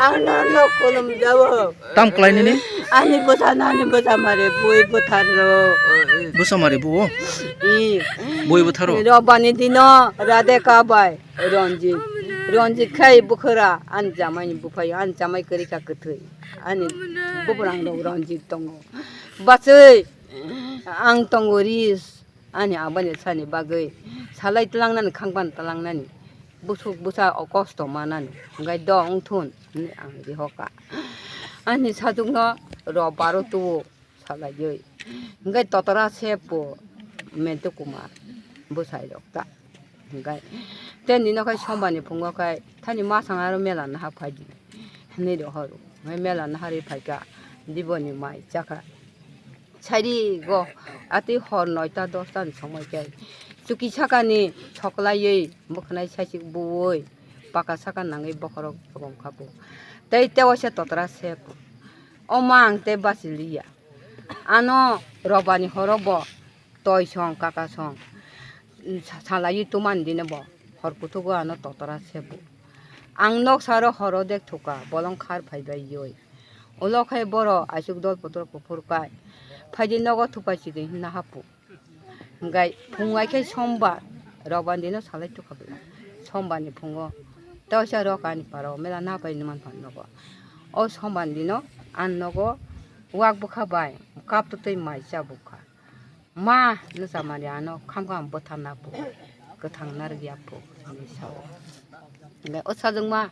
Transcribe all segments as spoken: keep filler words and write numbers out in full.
Ano no kolom jabo. Tam klai nini? Ani bwsa nani bwsa mare bui bwtharo. Bwsa mare buo? I. Bui bwtharo? Robani dino Radhe ka bai Ranjit. Ranjit khai bukhara ani jamai ni buphai ani jamai kwrwi kha kwthwi. Ani bubrang rok Ranjit tongo. Bachwi ang tongo ris. Ani aboni sani bagwi salai tlangnani khangpan tlangnani busuk busa o kosto manani hwnkhe do wngthun hinwi ang rihoka. Ani sajwkno ro baro tuo salaiwi hwnkhe totora se po Mentu Kumar bwsai rok ta hwnkhe tei nino khai sombani phungo khai thani masang aro mela naha phaidi hinwi rohoro hwnkhe mela naharwi phaikha diboni mai chakha. Sari go atwi hor noita dosta ni somoi khe chuki sakani soklaiwi bwkhanai saichik buwi paka saka nangwi bokhorok tobong kha bo. Tei tewaisa totra se o ma ang tei bachiliya. Ano robani horo bo toi song kaka song sa-, salaiwi tumani dino bo hor kuthugo ano totra se bo. Ang noksa ro horo dek thuka bolong khar phaibai yoi. Ulo khai boro aswk dol putor kuphur kai. Phaidi nogo thupai chidi hinna hapu. Hwnkhe phung ai khe sombar, robani dino salai tukha bwla. Sombarni phungo tei waisa rok ani para o mela naha pai numan phan nogo. O sombarni dino ani nogo wak bwkha bai kap twtwi mai cha bukha. Ma, nwchamani ano khamkha bwtharna po, kwthang narwkya po, hinwi sao. Hwnkhe o sajwkma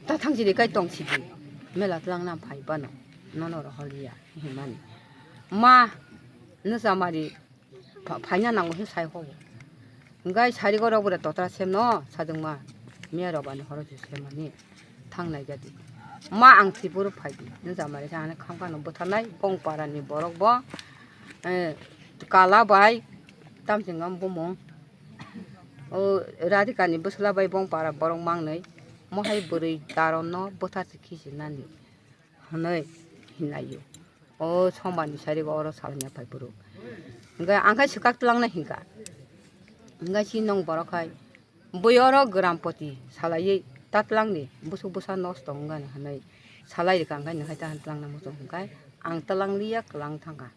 ta thang sidi kai tong sidi, mela twlangna phai bano, nono rohorliya, hinmani. Ma, nwchamani pha-, phaina nango se sai hobo. Hwnkhe sari gorok bwrwi totra semno sajwkma, miya robani horo se semani. Thangnai jadi. Ma ang Tripura phaidi. Nwchamani sa ano khamkha no bwtharnai bong parani borok bo, eh, kala bai tamsingam bumung. O Radhikani bwsla bai bong para borok mangnai. Mohai bwrwi daron no bwthar se khichi nani. Hwnwi hinlaio. O sombani sari go oro salnya phai bwrwi. Hwnkhe ang khai swkak twlangna hinkha. Hwnkhe si nong borok hai. Bui oro grampoti salaiwi tatlangni busuk busa nosto wngani hwnwi salai rikha, hwnkhe nwkhai ta twlangna muchung hwnkhe ang twlangliya kwlang thangkha.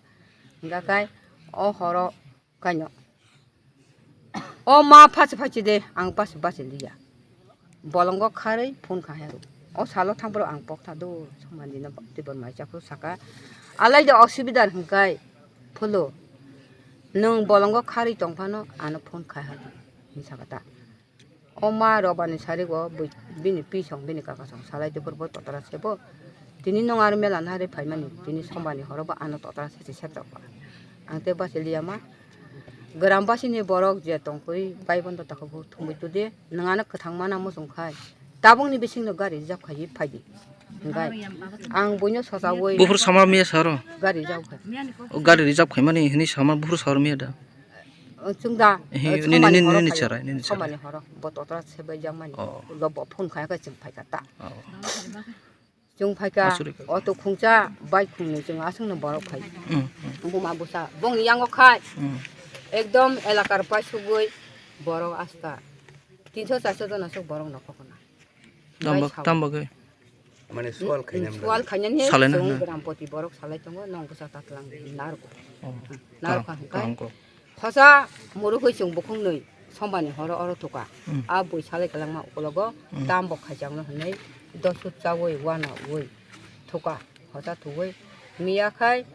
Hwnkhe o horo kaino o ma phachi phachi de ang pasi bachiliya. Bolongo kharwi phone kha hero. O salo thangphuru ang pokthado somani no tibon mai chakhwrwi saka. Alai de osubidar hwnkhe pholo nwng bolongo kharwi tongphano ano phone khai hadi hinwi saka ta. O ma robani sarigo bui-, bini pi song bini kaka song salai tei phuru bo totora sebo. Tini nwng aro mela nari phaimani, tini sombani horo bo ano totora sese sepjak ba. Ang tei bachiliya ma. Gram basini borok je tongkhui bai bondo takhuk thumui tudi, nwng ano kwthang mana muchung khai. Tabukni bisingno gari reserve khaiwi phaidi. Hwnkhe ang buino sochaui Buphuru sama miya saro. Gari reserve khai. O gari reserve khaimani hini sama buphuru saro miya da. O chwng da, Hi, o nini, somani nini, horo nini khayo. Chara, nini chara. Somani horo. Bo totora sebai jakmani. Oh. Ulo bo phone khaikhe chwng phaikha ta. Oh. Chwng phaikha, Asuri kha. Auto khungsa, bike khungni chwng aswkno borok phai. Mm, mm. Buma busa, bongni yango khai. Mm. Ekdom elakar paisugwi borok asta tinso charso jona sok borok nokho khna. Tam Bai bak-, sao. Tam bagwi. Mane sual khainani. Sual khainani Salaina chwng hwnna. Grampoti borok salai tongo, nong bwsa tatlang narwgo. Oh. Narwkha Kaham, hwnkhe kaham kok. Khosa murukhui chwng bukhungnwi sombani horo oro thuka. Mm. A bui salai kwlangma ukologo Mm. Tam bo khaijakno hwnwi dosut chaui wanaui thuka. Khosa thuwi miya khai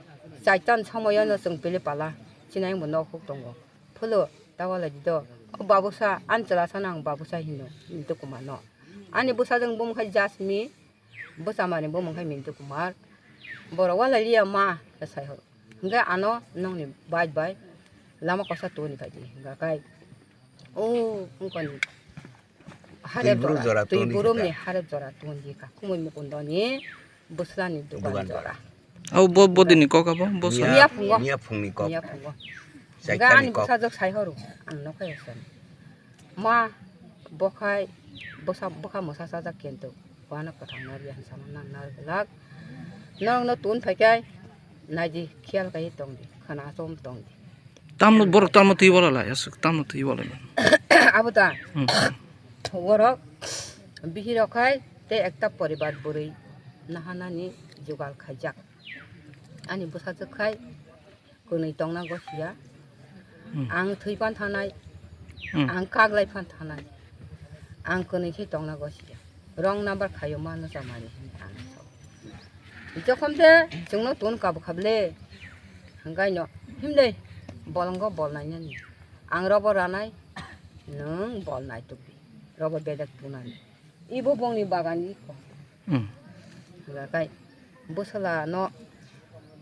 chaitan somoyono chwng pili pala chinai bo nok huk tongo. Pholo tawala dido. O babusa, ani chwla sano ang babusa hino, Mintu Kumar no. Ani bwsajwk bumung khai Jasmine, bwchamani bumung khai Mintu Kumar. Borok wala liya ma, sai horo. Hwnkhe ano nokni bike bai lama kosa toni phaidi. Hwnkha khai, o, wngkoni harep Twi buru jora, jora twi toni burumni kha. Harep jora toni kha. Khumui mukundoni bwslani dugan Dugan jora. Jora. Abo bo, bodini kok abo, bo sa- Miya, Miya phungo. Miya phungni kok. Miya phungo. Chaitani Hingke ani kok. Bwsajwk sai horo, ang nokha ya sani. Ma, bokhai, bwsa, bwkha mwsa chajak kento. Wano kwthang narya hinwi sama nang narwk glak. Norokno tun phaikhai, naidi, khiyal khaiwi tongdi, khwna chom tongdi. Tamno borok tamno twi bola lai, aswk tamno twi bola lai. Abo da. Hmm. Borok, bihirok khai, Tei ekta poribar bwrwi nahanani jugal khaijak. Ani bwsajwk khai kwnwi tongna gosiya. Hmm. Ang thwi pan thanai, Hmm. ang kaglai pan thanai, ang kwnwi khe tongna gosiya. Wrong number khaio ma no chamani hwnwi ang sao. Jokhom de chwngno tun kabu khablai, hwnkhaino himlai bolongo bol nainani. Ang robo ranai, nwng bol nai tukdi. Robo bedek tunani. Ibo bongni bagan iko. Hmm. Hwnkha kai bwsala no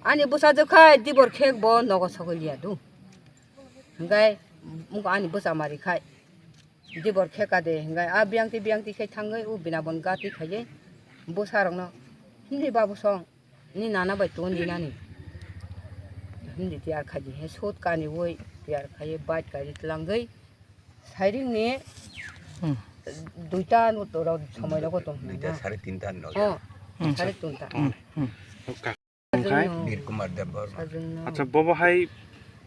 ani bwsajwk khai dibor khek bo nogo sogwi liya do. Hwnkhe muko ani bwsa mari khai dibor kheka de hwnkhe a biyangti biyangti khai thangwi u bina bon gati khaye bwsa rokno himdi babu song ni nana bai ton dinani himdi tiyar khaye he sot kani woi tiyar khaye bike kari tlangwi. Sairing ni Hmm. duita no to rok somoi rogo tong Duita na. sare tinta no. Oh, Hmm. sare tinta. Hmm. Hmm. Sajwng Okai? no. Bir Kumar Deb Barma. Sajwng no. Acha, bobo hai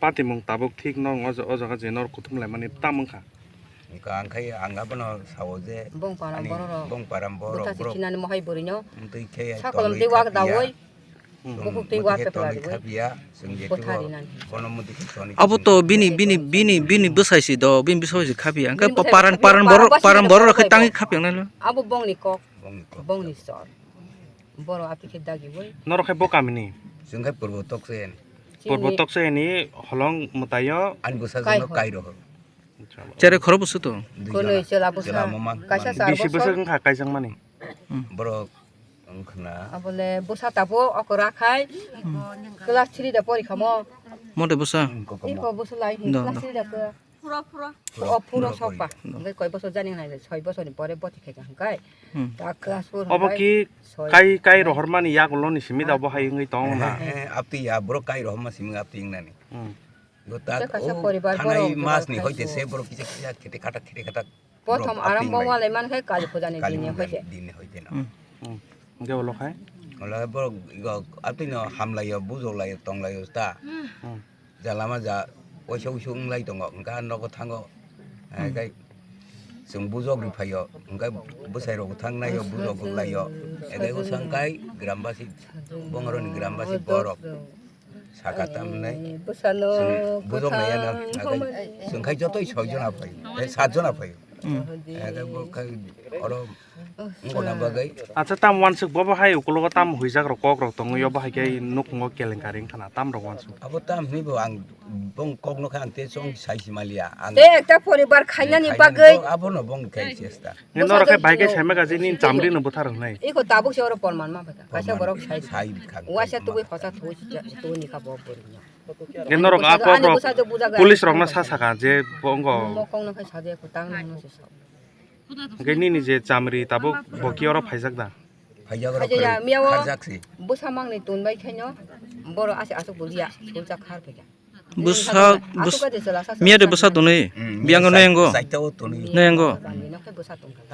patimung tabuk thik no o ja-, o jaga je nor kuthum lai mani tam wngkha. Wngkha ang khai ang abono sao je Bong param ani borok rok. bong param borok Bwtha si borok. khinani mohai bwrwi no. Wngtwi khe Sa kolom tongwi tei wak khapya. dawoi. Hmm. Bukhuk twi Buti wak khe tongwi pepla riwi. khapya, chwng je Buthari tubo nani. bono muti khe tongwi Abo to khapya. bini, bini, bini, bini bwsai si do, bini bwsai si khapya. Hwnkhe Bini bwsai paran, khapya, paran borok, paran paran borok bwsai khe khapya. tangwi khapya nai lo. Abo bongni kok, Bongni kok. bongni sor. Borok ati khe dagi bai. Norok khe bo kamini? Chwng khe Purbo Toksen. Chini Purbo Toksen ni holong mwtaio. Ani bwsajwk no Kaiho. Kairo ho. Chere khoro bwswk to? Duijon. Kwnwi chwla bwsa. Chwla mama. Kaisa char Bisi bwswk. bwswk wngkha kaijakmani? Hmm. Borok wngkhna. Abole bwsa tabuk okra khai. Hmm. Class three da pori khamo. Mote bwsa? Wngkha Iko kamo. bwsa lai hin Do, class do. three da khe. Phuro, phuro. O phuro Phuro sokpa. pori. Hwnkhe koi bosor jani nai soi bosorni pore boti khaikha hwnkhe. Hmm. Ta class four Obo hwnkhe ki soi. kai, kai rohormani yagulo ni simi da obo hai wngwi tong na? Eh, eh, apti ya, borok kai rohorma simi apti wngnani. Hmm. Bo ta Tei kaisa o poribar thanai borok mas ni jogajogo hoite se borok kisa kisa khete khatak khete khatak Prothom borok arambo apting bai. Walai man khai Kali puja ni Kali din ni puja hoite. din ni hoite no. Hmm. Hmm. Hingke ulo khai? Ulo borok igo atwi no hamlai yo bujok lai yo tong lai yo ta. Hmm. Jala ma ja waisa usu wng lai tongo hingke ah nogo thango. Hmm. Hai kai chwng bujok ri phai yo hingke bwsai rok thang nai yo bujok lai yo. Ede usa hingkai gram basi bongoroni gram basi borok. Saka tam hinai. Bwsano Chwng bujok nai ya no, kwthang nagai. Chwng khai jotoi soi jona phai, eh, sat jona phai. Hmm. Eh, bo khai oro wngkha na bagwi. Acha, tam wansuk bobo hai ukulogo tam huijak rok kok rok tongo, yo bahai khe nukhungo kelenkari wngkha na, tam rok wansuk. Abo tam hinwi bo ang bong kok no kha ang te chong sai si maliya. Ang Te ekta poribar khainani khainani bagwi. bo abo no bong khai chesta. Nge norok khe bai khe saima gaji nini chamri no buthar hwnwi. Iko tabuk se oro porman ma phaikha. Kaisa borok sai. Sai kha. Waisa tubui hosa tubui tubui ni kha bo bori no. Nge norok a kok rok police rok no sa saka je bongo. Mokong no khai sa de ko tang no se sa. Nge nini je chamri tabuk bo ki oro phaijak da. Phaijak oro Khaijak ya, miya o kharjak si. Bwsa mangni tun bai khaino boro ase asuk bulia sulcha khar phaikha. Bwsa, bwsa, miya de bwsa tonwi. Hmm, Biyang no engo. Saita o tonwi. No engo.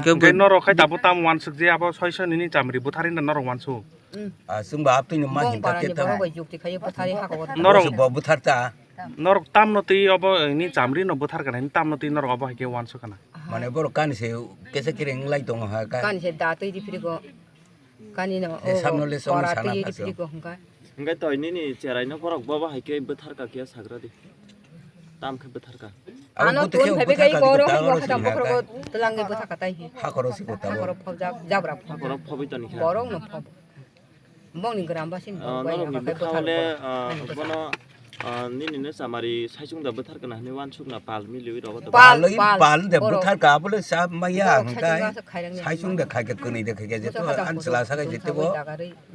Hingke norok khai tabuk tam wansuk je abo soi soi nini chamri buthari na norok wansuk. Ah, chwng ba aptwi no ma hinta ke ta. Norok bo buthar ta. Norok tam no twi obo ni chamri no buthar kana, tam no twi norok obo hai khe wansuk kana. Mane borok kani se kesa kere wng lai tongo ha ka. Kani se da twi di phiri go. Kani no, eh, o, samno le song pora sana twi di phiri go hwnkha. Hingke toi nini cherai no borok bobo hai khe bwthar ka khe sagra di. Tam khe bwthar ka. Ano tun phaibe kai koro hai bo khata bokhro go twlang ge bwthar ka tai hi. Ha koro si kota. Ha koro phobjak jabra phobjak. Borok phobi toni kha. Borok no phob. Bongni gram basin. Ah, norok ni bwkha le, ah, bono, ah, nini no chamari saichung da bwthar kana hinwi wansuk na pal miliwi rogo to. Pal, pal, pal de bwthar ka bole sa maya hwnkhe saichung de khai khe kwnwi de khai khe jeto an chwla sakai jeto bo.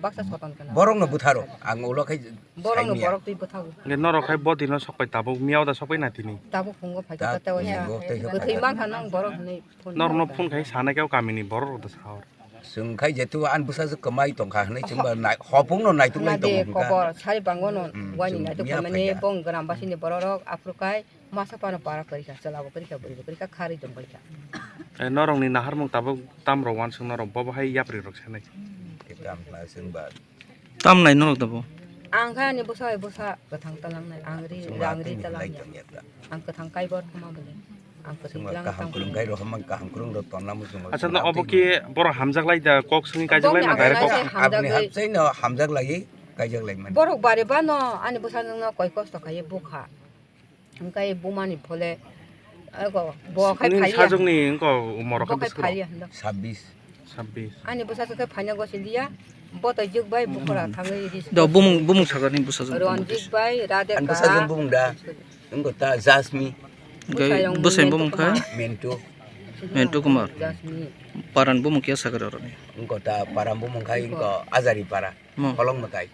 Baksa soton kana. Borok no bwtharo ang ulo khai borok no borok twi bwthago. Nge norok khai bodi no sokpai tabuk miya da sokpai na tini. Tabuk phungo phai ta ta waisa. Bwthwi man kha nang borok hinwi phone. Norok no phone khai sana khe kamini borok rok da sa hor. Chwng khai jeto an bwsajwk kwmai tongkha hinwi chwngba nai-, hopung no naituk lai tongo hwnkha. Kobor sari bango no wani naituk khaimani bong gram basini bororok aphuru khai masa pano para kwrwi kha, chwla bo kwrwi kha, bwrwi bo kwrwi kha, kharwi tong bai kha. Eh, norok ni naharmung tabuk tam rok wansuk norok bobo hai yapri rok sanai. Tam nai norok tabuk. Ang khai ani bwsa bai bwsa kwthang talang nai, ang ri, ang ri talang ya. Ang kwthang kaibo thangma bwle. Ang kwthwng Chwng tlang kaham tang kwrwng kwrwng. Kai rok hamang kaham kwrwng rok tonna muchungo. Acha no obo ki borok hamjak lai da kok swngwi kaijak lai na Borok direct hamjak kok? Lai Aboni hamjak hap lai. Chaino hamjak lai kaijak lai mani. Borok bare bano ani bwsajwk no koi kosto khaye bukha. Hingkai bumani phole ego bo khai Nini phaliya. Sajwkni wngkha umor Bo khai kha bwswk rok? Phaliya hinlo. Sabbish. Sabbish. Ani bwsajwk khai phanya gosi liya. Bo to jwk bai bukura thangwi ris. Do bumung, bumung sakani bwsajwk. Ronjit bai Radhe Ani ka. Bwsajwk bumung da. Wngkha ta Jasmi. Hingkai bwsai bumung kha? Mentu. Mentu Kumar. Jasmi. Paran bumung kya sakari oroni? Wngkha ta paran bumung khai wngkha Ajari para. Mo. Kolong mwtai.